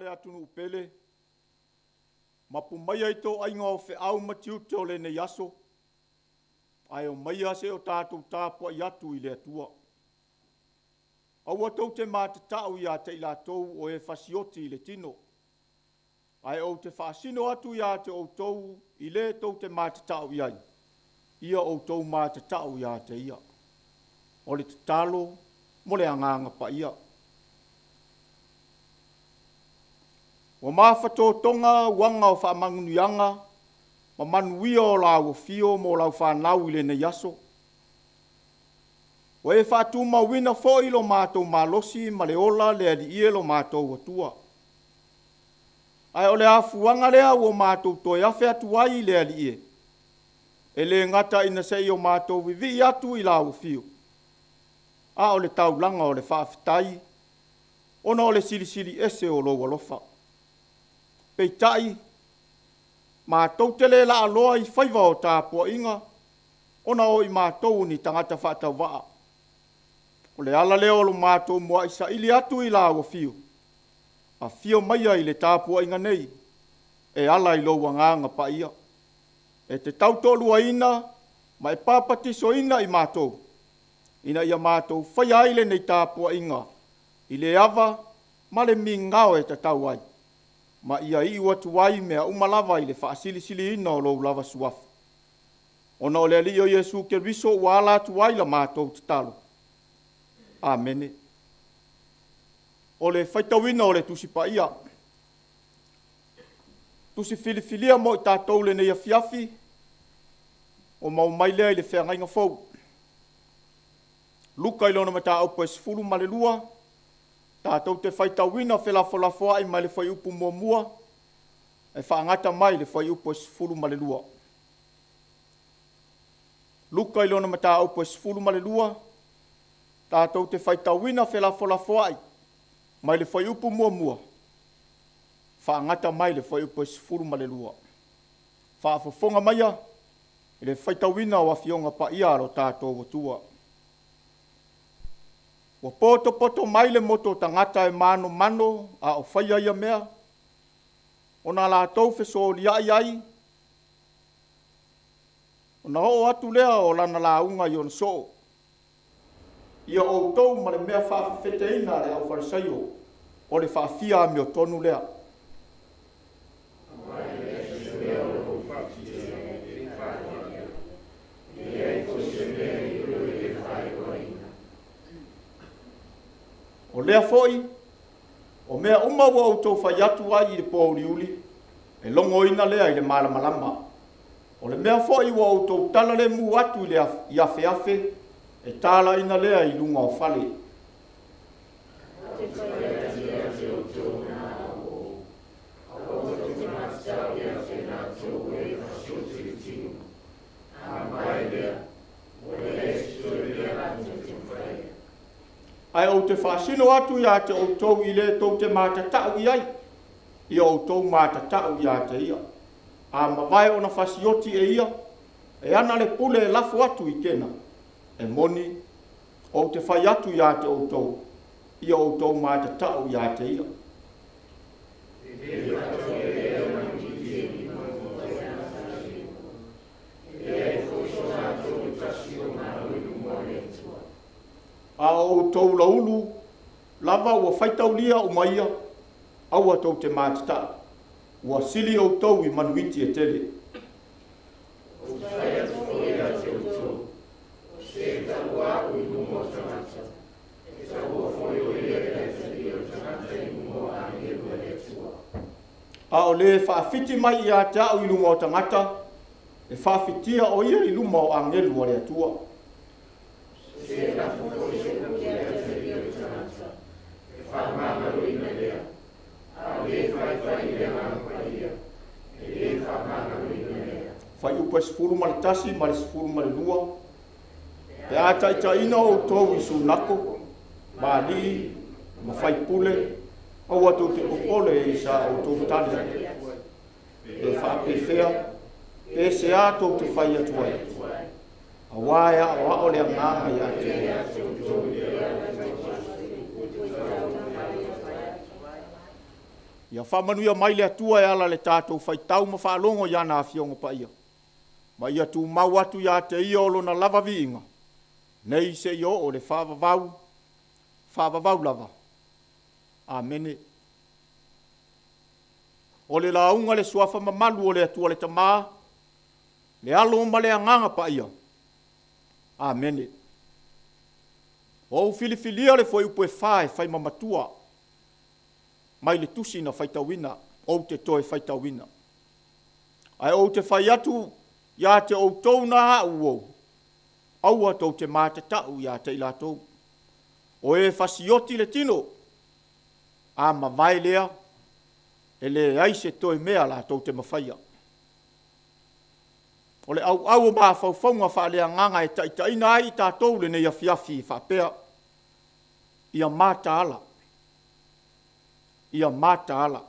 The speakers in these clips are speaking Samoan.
le atunuu pele, mapu maia i toaiga o feau ma tiute o lenei aso, ae o maia se o tatou tapuai atu i le Atua. Aua tou te matatau ia te i latou o e fasioti i le tino, ae ou te faasino atu ia te outou i le tou te matatau i ai, ia outou matatau ia te ia. O le tatalo mo le Agaga Paia. Ua mafatotoga uaga o faamanuiaga ma manuia o lau afio ma lau fanau i lenei aso. Ua e faatumauina foi lo matou malosi ma le ola le Alii e lo matou Atua. Ae o le afuaga lea ua matou toe afe atu ai i le Alii e, e le gata ina se i o matou vivii atu i lau afio, a o le taulaga o le faafetai ona o le silisili ese o lou alofa. Peitai, matou te le laaloa i faiva o tapuaiga ona o i matou o ni tagata faatauvaa. O le ala lea o lo matou muai saili atu i lau afio, afio maia i le tapuaiga nei e ala i lou Agaga Paia, e te tautoaluaina ma e papatisoina i matou, ina ia matou faia ai lenei tapuaiga i le ava ma le migao e tatau ai, ma ia iu atu ai mea uma lava i le faasilisiliina o lou lava Suafa. Ona o le Alii o Iesu Keriso ua ala atu ai la matou tatalo. Amene. O le faitauina o le Tusi Paia, tusi filifilia mo i tatou i lenei afiafi, ua maua mai lea i le Feagaiga Fou. Luka i lona mataupu e 12, tatou te faitauina felafolafoai mai le fuaiupu 1 e faagata mai le fuaiupu e 12. Luka i lona mataupu e 12, tatou te faitauina felafolafoai mai le fuaiupu 1 faagata mai le fuaiupu e 12. Faafofoga maia i le faitauina o Afioga Paia a lo tatou Atua. Ua poto poto mai le motu o tagata e manomano a o faia ia mea, ona latou fesoliai ai, ona oo atu lea o lana lauga i ona soo. Ia outou ma le mea faafefeteina a le aufalesaio o le faafia amiotonu lea. O lea foi, o mea uma ua outou fai atu ai i le pouliuli, e logoina lea i le malamalama. O le mea foi ua outou talalemu atu i afeafe, e talaina lea i luga o fale. Ae ou te faasino atu ia te outou i le tou te matatau i ai, ia outou matatau ia te ia. A mavae ona fasioti e ia, e ana le pule e lafo atu i kena, e moni, ou te fai atu ia te outou, ia outou matatau ia te ia. A o outou laulu lava ua faitaulia uma ia, aua tou te matatau, ua sili outou i manuiti e tele. Ou te fai atu foi ia te outou, o se e taua au i luma o tagata, e taua foi o ia e le Alii o le tagata i luma o agelu a le Atua. A o le faafiti mai ia te au i luma o tagata, e faafitia o ia i luma o agelu a le Atua. Se e lafo foi se upu i le Alii o le tagata, e faamagaloina lea, a o le faifai i le Agaga Paia, e le faamagaloina lea. Fuaiupu e 11 ma le 12, pe a taitaiina outou i sunako, ma alii, ma faipule, aua tou te popole i sa outou tali atu, pe faapefea, pe se a tou te fai atu ai, auā e aoao le agaga ia te outou. Ia faamanuia mai le Atua e ala i le tatou faitau ma faalogo i ana Afioga Paia, ma ia tumau atu ia te Ia o Lona lava viiga, nei seia oo i le faavavau, faavavau lava. Amene. O le lauga i le Suafa mamalu o le Atua le Tama, le Alo ma le Agaga Paia. Amene. Ua ou filifilia le fuaiupu e 4 e fai ma matua mai le tusi na faitauina, ou te toe faitauina. Ae ou te fai atu ia te outou na au ou, aua tou te matatau ia te i latou, o e fasioti le tino, a mavae lea, e leai se toe mea latou te mafaia. O le auau o mafaufauga faaleagaga e taitaiina ai i tatou lenei afiafi e faapea, ia mataala, ia mataala.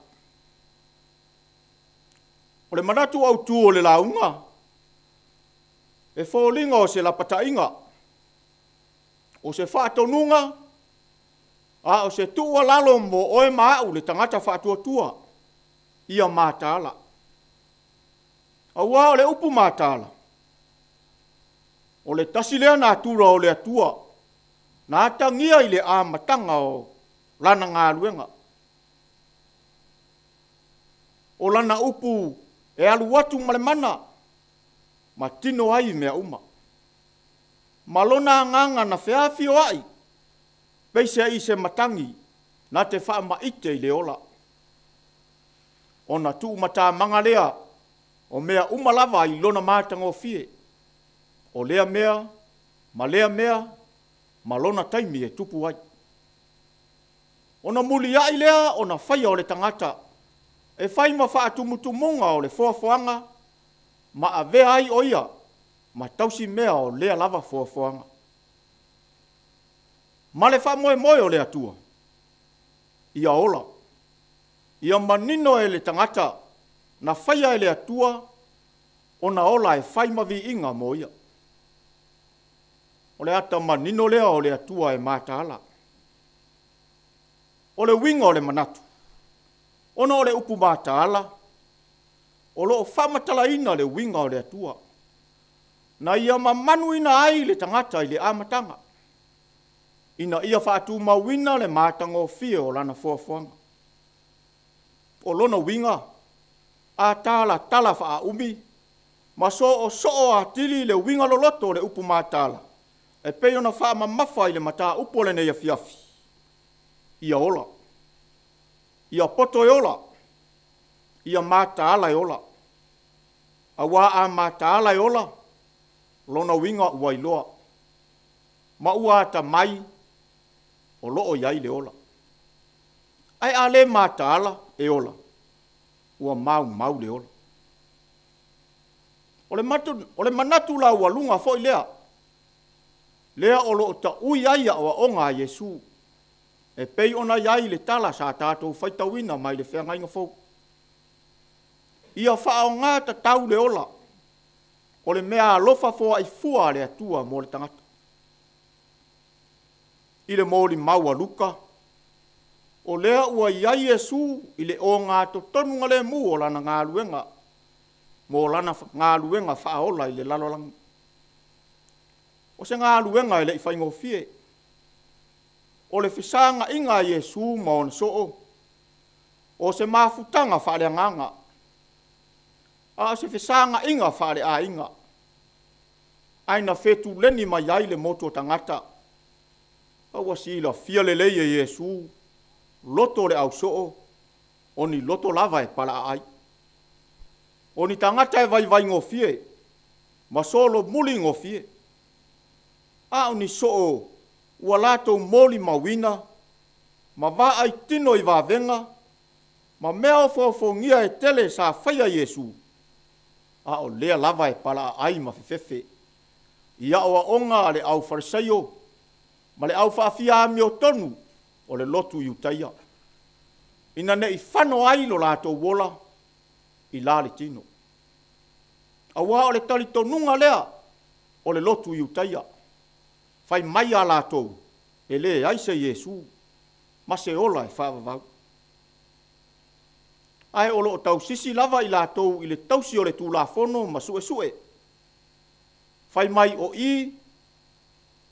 O le manatu autu o le lauga, e foliga o se lapataiga, o se faatonuga, a o se tuualalo mo oe ma au le tagata faatuatua, ia mataala. Aua o le upu mataala, o le tasi lea natura o le Atua na atagia i le amataga o Lana galuega. O Lana upu e alu atu ma le mana ma tino ai mea uma, ma Lona agaga na feafioai peiseai se matagi na te faamaite i le ola, ona tuumatamaga lea o mea uma lava i lona matagofie, o lea mea ma lea mea ma lona taimi e tupu ai. Ona muliai lea ona faia o le tagata e fai ma faatumutumuga o le foafoaga ma avea ai o ia ma tausimea o lea lava foafoaga. Ma le faamoemoe o le Atua, ia ola, ia manino e le tagata na faia e le Atua ona ola e fai ma viiga mo Ia. O le ata manino lea o le Atua e mataala. O le uiga o le manatu, ona o le upu mataala, o lo o faamatalaina le uiga o le Atua, na ia mamanuina ai le tagata i le amataga, ina ia faatumauina le matagofie o lana foafoaga. O lona uiga, a talatala faaumi ma soosoo atili le uiga loloto o le upu mataala, e pei ona faamamafa i le mataupu o lenei afiafi, ia ola, ia poto e ola, ia mataala e ola. Aua a mataala e ola, lona uiga ua iloa ma ua atamai o lo o i ai le ola. Ae a le mataala e ola, ua maumau le ola. O le manatu laualuga foi lea, lea o lo o taui ai aoaoga a Iesu, e pei ona i ai le tala sa tatou faitauina mai le Feagaiga Fou. Ia faaaoga tatau le ola, o le meaalofa foai fua a le Atua mo le tagata. I le molimau a Luka, o lea ua i ai Iesu i le ogatotonugalemu o lana galuega, mo lana galuega faaola i le lalolagi. O se galuega e le i faigofie. O le fesagaiga a Iesu ma ona soo, o se mafutaga faaleagaga, a o se fesagaiga faaleaiga, ae na fetuleni mai ai le motu o tagata. A ua silafia lelei e Iesu loto o le ausoo, o ni loto lava e palaaai, o ni tagata e vaivaigofie ma solomuli gofie, a o ni soo ua latou molimauina ma vaai tino i vavega ma mea ofoofogia e tele sa faia e Iesu, a o lea lava e palaaai ma fefefe i aoaoga a le aufalesaio ma le au faafia amiotonu o le lotu Iutaia, ina ne i fano ai lo latou ola i la le tino. Aua o le talitonuga lea o le lotu Iutaia, fai mai a latou, e leai se Iesu ma se ola e faavavau. Ae o lo o tausisi lava i latou i le tausi o le Tulafono ma suesue, fai mai o i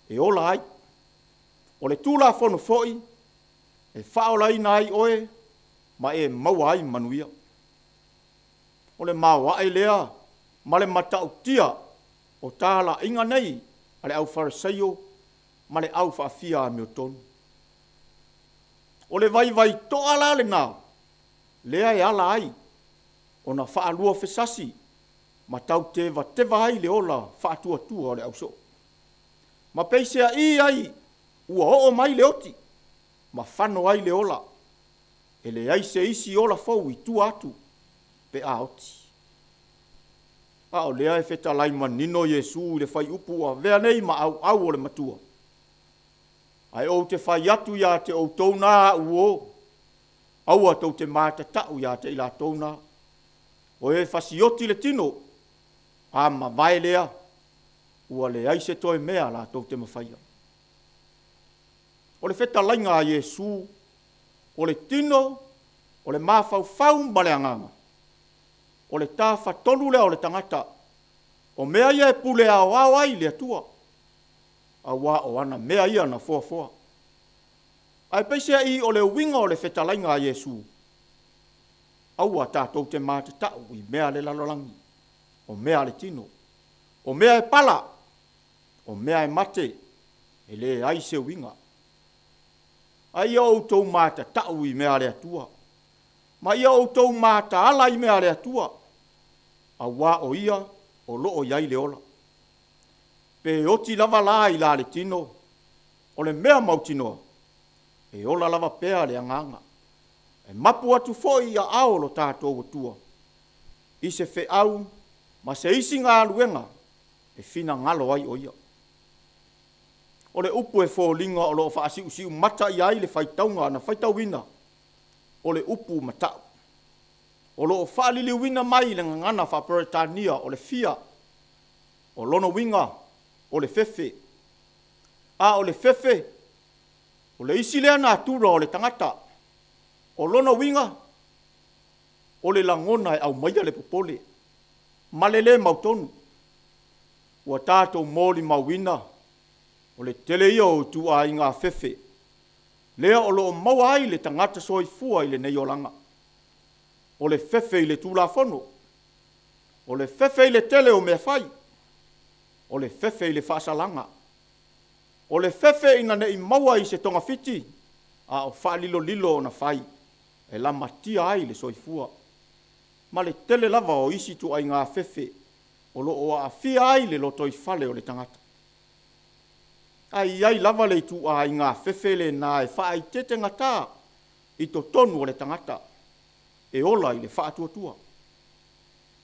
e ola ai. O le Tulafono foi e faaolaina ai oe ma e maua ai manuia. O le maoae lea ma le matautia o talaiga nei a le aufarisaio ma le au faafia amiotonu. O le vaivai toa la lena lea e ala ai ona faaluafesasi ma tau tevateva ai le ola faatuatua o le ausoo. Ma peiseai ai ua oo mai le oti ma fano ai le ola, e leai se isi ola fou i tua atu pe a oti. A o lea e fetalai manino Iesu i le fuaiupu ua avea nei ma auau o le Matua. Ae ou te fai atu ia te outou na au uo, aua tou te matatau ia te i latou na, o e fasioti le tino, a mavae lea, ua leai se toe mea latou te mafaia. O le fetalaiga a Iesu, o le tino, o le mafaufau ma le agaga, o le tafatolu lea o le tagata, o mea ia e pule aoao ai le Atua, aua o ana mea ia na foafoa. Ae peiseai o le uiga o le fetalaiga a Iesu, aua tatou te matatau i mea a le lalolagi, o mea a le tino, o mea e pala, o mea e mate, e leai se uiga. A ia outou matatau i mea a le Atua, ma ia outou mataala i mea a le Atua, auā o Ia o lo o i ai le ola. Pe oti lava la i la le tino, o le mea mautinoa, e ola lava pea le agaga. E mapu atu foi i aao o lo tatou Atua, i se feau ma se isi galuega e finagalo ai o Ia. O le upu e foliga o lo o faasiusiumata i ai le faitauga na faitauina, o le upu matau, o lo o faaliliuina mai i le gagana faa-Peretania o le fear, o lona uiga o le fefe. A o le fefe, o le isi lea natura o le tagata. O lona uiga, o le lagona e aumaia le popole ma le lē mautonu. Ua tatou molimauina, o le tele ia o ituaiga fefe lea o lo o maua ai le tagata soifua i lenei olaga. O le fefe i le Tulafono, o le fefe i le tele o mea fai, o le fefe i le faasalaga, o le fefe ina ne i maua i se togafiti a o faalilolilo ona fai e lamatia ai le soifua, ma le tele lava o isi ituaiga fefe o lo o aafia ai le lotoifale o le tagata. Ae i ai lava le ituaiga fefe lena e faaeteete gata i totonu o le tagata e ola i le faatuatua.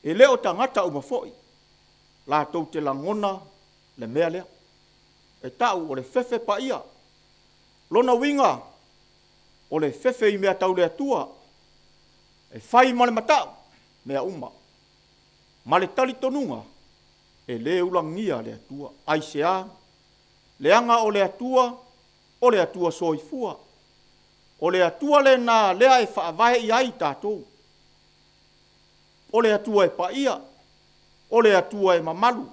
E le o tagata uma foi latou te lagona le mea lea, e tau o le fefe paia. Lona uiga, o le fefe i mea tau le Atua, e fai ma le matau mea uma, ma le talitonuga e le ulagia le Atua. Aisea? Leaga o le Atua, o le Atua soifua. O le Atua lena lea e faavae i ai tatou. O le Atua e paia, o le Atua e mamalu,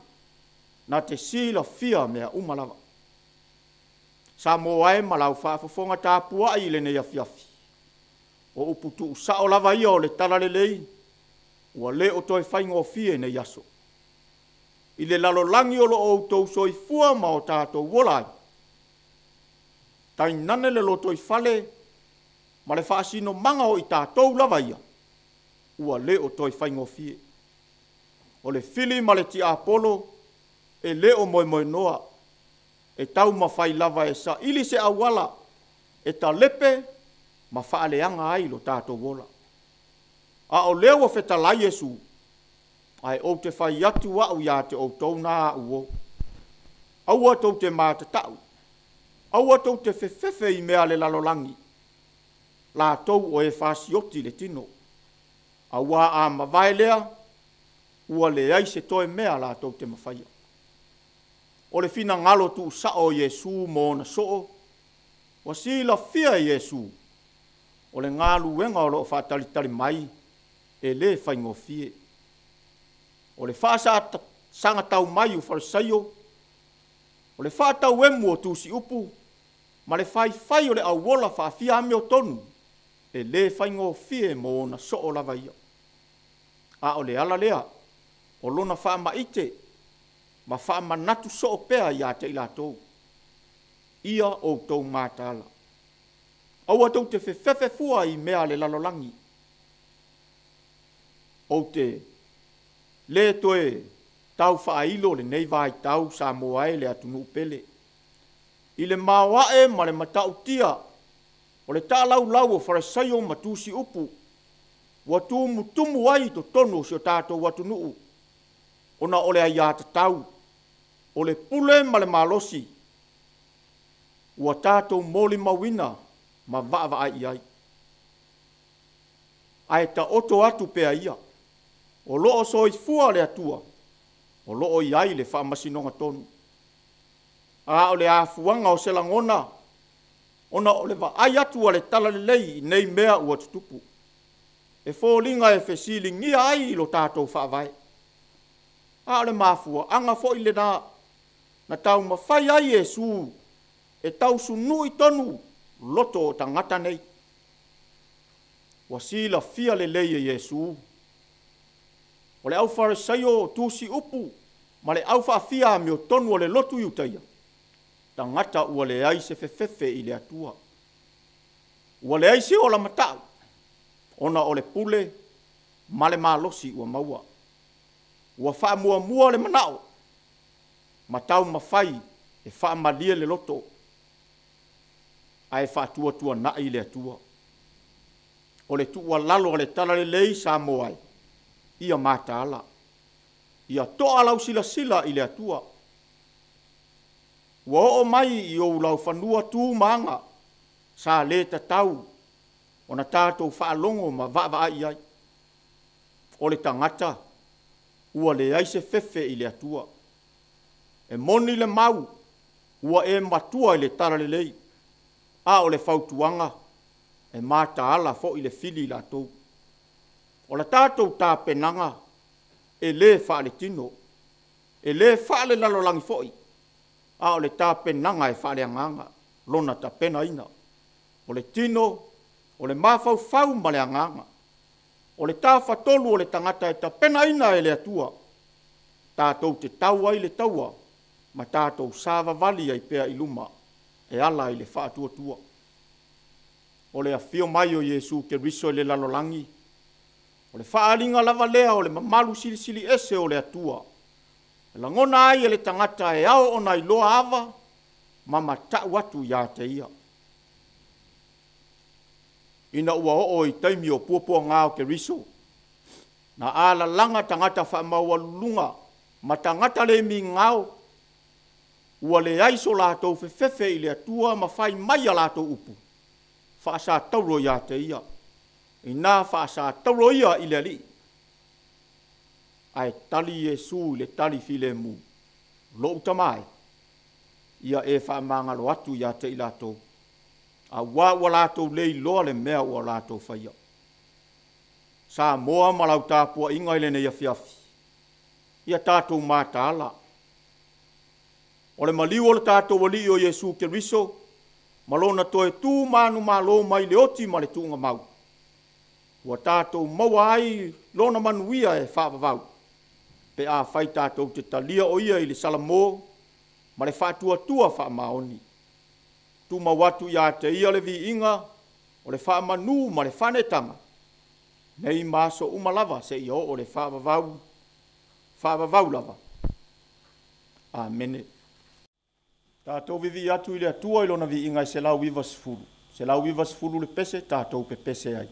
na te silafia mea uma lava. Samoa e ma lau faafofoga tapuai i lenei afiafi, o upu tuusao lava ia o le Talalelei, ua le o toe faigofie nei aso. I le lalolagi o lo o outou soifua ma o tatou ola ai, tainane le lotoifale ma le faasinomaga o i tatou lava ia, ua le o toe faigofie. O le fili ma le tiapolo e le o moemoenoa, e taumafai lava e saili se auala e talepe ma faaleaga ai lo tatou ola. A o lea ua fetalai Iesu, ae ou te fai atu au ia te outou na au uo, aua tou te matatau, aua tou te fefefe i mea a le lalolagi, latou o e fasioti le tino, auā a mavae lea, ua leai se toe mea latou te mafaia. O le finagalo tuusao o Iesu mo ona soo, ua silafia e Iesu, o le galuega o lo o faatalitali mai. e lē faigofie. O le faasagatau mai o Farisaio, o le faatauemu o tusiupu ma le faifai o le auola faafia amiotonu, e lē faigofie mo ona soo lava ia. A o le ala lea o lona faamaite ma faamanatu soo pea ia te i latou, ia outou mataala, aua tou te fefefe fua i mea a le lalolagi. Ou te lē toe tau faailo lenei vaitau Samoa e le atunuu pele, i le maoae ma le matautia o le taalaulau o Farisaio ma Tusiupu ua tumutumu ai totonu o si o tatou atunuu, ona o le aiatatau, o le pule ma le malosi ua tatou molimauina ma vaavaai i ai. Ae taoto atu pea ia, o lo o soifua le Atua, o lo o i ai le faamasinoga tonu. A o le afuaga o se lagona, ona o le vaai atu a le Talalelei i nei mea ua tutupu, e foliga e fesiligia ai lo tatou Faavae. A o le mafuaaga foi lena na taumafai ai Iesu e tausunu'i tonu loto o tagata nei. Ua silafia lelei e Iesu, o le aufarisaio o tusi upu ma le au faafia amiotonu o le lotu Iutaia, tagata ua leai se fefefe i le Atua, ua leai se ola mata'u ona o le pule ma le malosi ua maua. Ua faamuamua le manao ma taumafai e faamalie le loto ae faatuatuana'i le Atua. O le tuualalo a le Talalelei Samoa e, ia mataala, ia to'a lau silasila i le Atua. Ua oo mai i ou laufanua tu ma aga sa le tatau ona tatou faalogo ma vaavaai i ai. O le tagata ua leai se fefe i le Atua. E moni le mau, ua e matua i le Talalelei, a o le fautuaga, e mataala foi le fili latou. O le tatou tapenaga e le faaletino, e le faalelalolagi foi, a o le tapenaga e faaleagaga lona tapenaina. O le tino, o le mafaufau ma le agaga. O le tafatolu o le tagata e tapenaina e le Atua, tatou te tau ai le taua ma tatou savavali ai pea i luma e ala i le faatuatua. O le afio mai o Iesu Keriso i le lalolagi, o le faaaliga lava lea o le mamalu silisili ese o le Atua, e lagona ai e le tagata e ao ona iloa ava ma matau atu ia te ia. Ina ua oo i taimi o puapuaga o Keriso, na alalaga tagata faamaualuluga ma tagata le migao, ua leai so latou fefefe i le Atua ma fai mai a latou upu, faasatauro ia te ia, ina faasatauro ia i le Alii. Ae tali Iesu i le tali filemu, lou tama e, ia e faamagalo atu ia te i latou, auā ua latou le iloa le mea ua latou faia. Samoa ma lau tapuaiga i lenei afiafi, ia tatou mataala. O le maliu o le tatou Alii o Iesu Keriso ma lona toe tu manumalo mai le oti ma le tuugamau, ua tatou maua ai lona manuia e faavavau, pe afai tatou te talia o ia i le salamo ma le faatuatua faamaoni. Tumau atu ia te ia le viiga o le faamanu ma le faaneetaga, nei ma aso uma lava seia oo le faavavau, faavavau lava. Amene. Tatou vivii atu i le Atua i lona viiga e 190, 190 le pese tatou pepese ai.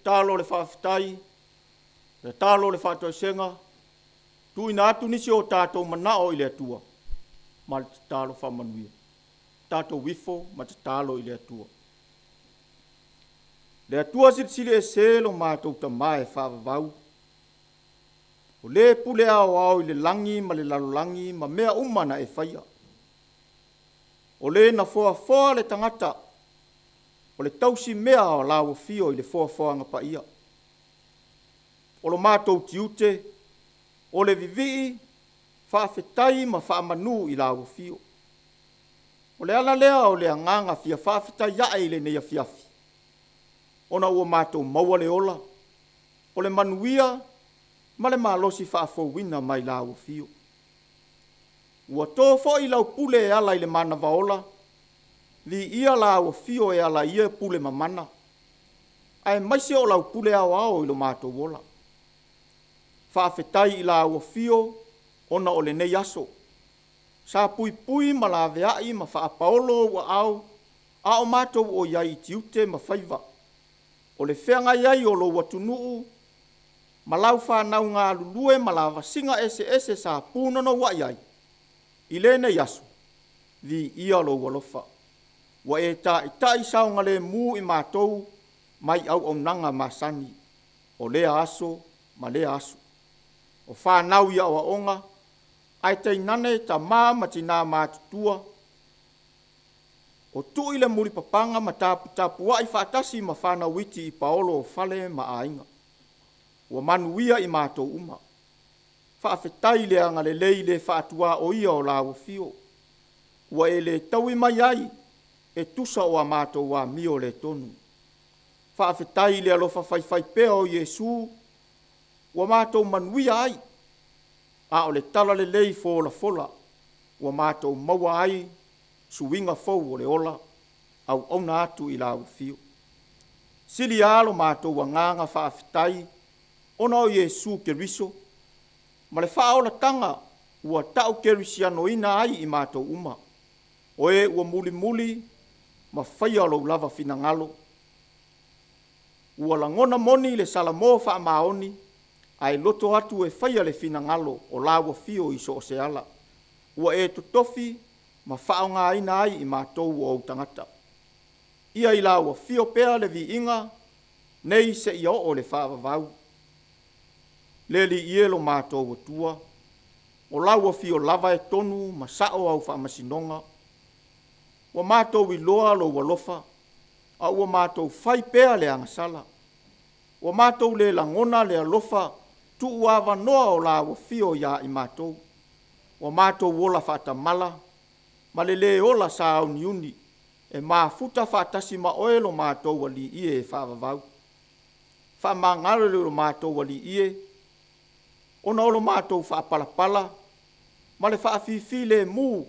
Tatalo o le faafetai, tatalo o le faatoesega, tuuina atu nisi o tatou manao i le Atua ma le tatalo faamanuia. Tatou ifo ma tatalo i le Atua. Le Atua Silisili Ese lo matou Tama e faavavau, o le pule aoao i le lagi ma le lalolagi ma mea uma na e faia. O le na foafoa le tagata, o le tausimea o lau afio i le foafoaga paia. O lo matou tiute, o le vivii, faafetai ma faamanu i lau afio. O le ala lea o le agaga fia faafetai ae i lenei afiafi, ona ua matou maua le ola, o le manuia ma le malosi faafouina mai lau afio. Ua to foi lau pule e ala i le manava ola, viia lau afio e ala i ia pule mamana, aemaise o lau pule aoao i lo matou ola. Faafetai i lau afio ona o lenei aso, sa puipui ma laveai ma faapaolo ou aao a o matou o i ai i tiute ma faiva, o le feagai ai o lou atunuu ma lau fanau galulue ma lavasiga eseese sa punouai ai. I lenei aso, viia lou alofa, ua e taitai saogalemu i matou mai auaunaga masani o lea aso ma lea aso. O fanau i aoaoga, ae tainane tama ma tina matutua o tui le mulipapaga ma taputapuai faatasi ma fanau iti i paolo o fale ma aiga. Ua manuia i matou uma. Faafetai i le agalelei le faatuaoia o lau afio, ua e le taui mai ai e tusa o a matou amio le tonu. Faafetai i le alofa faifaipea o Iesu ua matou manuia ai, a o le talalelei folafola ua matou maua ai suiga fou o le ola, auauna atu i lau afio. Sili lava lo matou agaga faafetai ona o Iesu Keriso ma le faaolataga ua ta'u kerisianoina ai i matou uma, o e ua mulimuli ma faia lou lava finagalo. Ua lagona moni le salamo faamaoni ae loto atu e faia le finagalo o lau afio i so o se ala, ua e totofi ma faaaogaina ai i matou o ou tagata. Ia i lau afio pea le viiga nei seia oo i le faavavau. Le Alii e lo matou Atua, o lau afio lava e tonu ma sa'o au faamasinoga. Ua matou iloa lou alofa, a ua matou fai pea le agasala. Ua matou le lagona le alofa tuuavanoa o lau afio ia i matou. Ua matou ola faatamala ma le le ola sauniuni e mafuta faatasi ma Oe lo matou Alii e faavavau. Faamagalo lo matou Alii e, ona o lo matou faapalepala ma le faafifilemu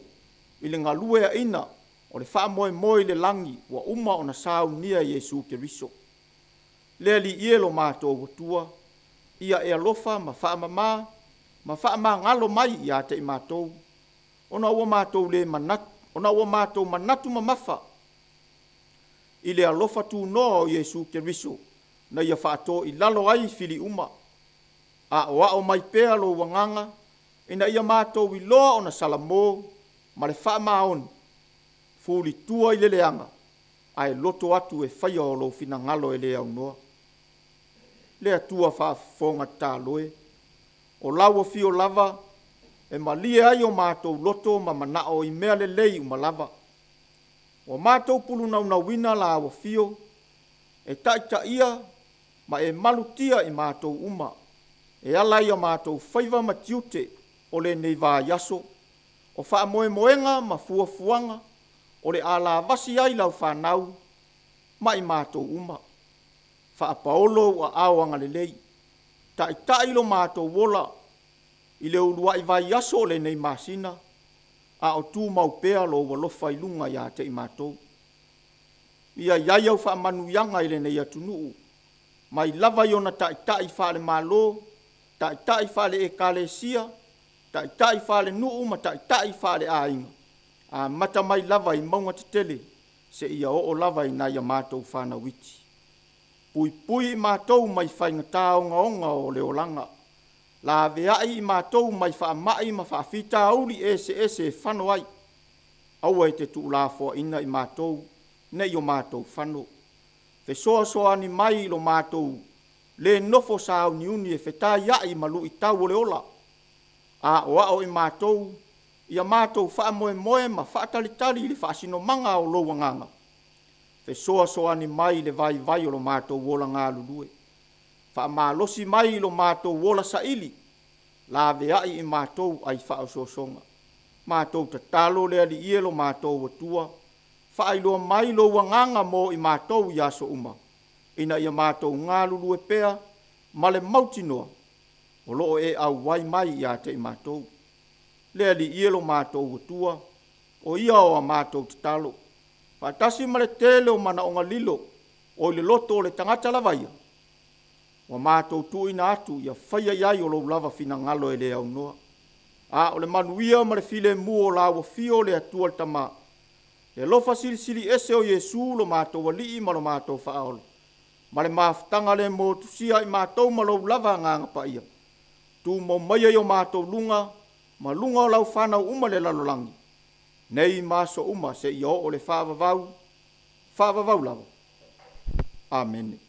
i le galueaiina o le faamoemoe i le lagi ua uma ona saunia e Iesu Keriso. Le Alii e lo matou Atua, ia e alofa ma faamama ma faamagalo mai ia te i matou, ona ua matou le manatu, ona ua matou manatu mamafa i le alofa tunoa o Iesu Keriso na ia faatoilalo ai fili uma. Aoao mai pea lou Agaga ina ia matou iloa ona salamo ma le faamaoni, fulitua i le leaga ae loto atu e faia lou finagalo e le aunoa. Le Atua faafofoga tatalo e, o lau afio lava e malie ai o matou loto ma manao i mea lelei uma lava. Ua matou pulunaunauina lau afio e taitaia ma e malutia i matou uma e ala i o matou faiva ma tiute o lenei vaiaso, o faamoemoega ma fuafuaga o le a lavasi ai lau fanau ma i matou uma. Faapaolo ou aao agalelei, taitai lo matou ola i le uluai vaiaso o lenei masina, a o tumau pea lou alofa i luga ia te i matou. Ia i ai au faamanuiaga i lenei atunuu, mai lava i ona taitai faale-Malo, taitai faale-Ekalesia, taitai faale-nuu ma taitai faale-aiga, amata mai lava i mauga tetele seia oo lava i nai a matou fanau iti. Puipui i matou mai faigata ogaoga o le olaga. Laveai i matou mai faamai ma faafitauli eseese e fano ai. Aua e te tuulafoaina i matou nei o matou fano. Fesoasoani mai i lo matou le nofo sauniuni e fetaiai ma luitau o le ola. Aoao i matou ia matou faamoemoe ma faatalitali i le faasinomaga o lou Agaga. Fesoasoani mai i le vaivai o lo matou ola galulue. Faamalosi mai i lo matou ola saili, laveai i matou ai faaosoosoga. Matou tatalo le Alii e lo matou Atua, faailoa mai lou Agaga mo i matou i aso uma, ina ia matou galulue pea ma le mautinoa o lo o e auai mai ia te i matou. Le Alii e lo matou Atua, o ia o a matou tatalo, faatasi ma le tele o manaoga lilo o i le loto o le tagata lava ia, ua matou tuuina atu ia faia i ai lou lava finagalo e le aunoa, a o le manuia ma le filemu o la ua afio le Atua le Tama, le alofa Silisili Ese o Iesu lo matou Alii ma lo matou Faaola, ma le mafutaga le motusia a i matou ma lou lava Agaga Paia, tumau maia i o matou luga ma luga o lau fanau uma i le lalolagi, nei ma aso uma seia oo i le faavavau, faavavau lava. Amene.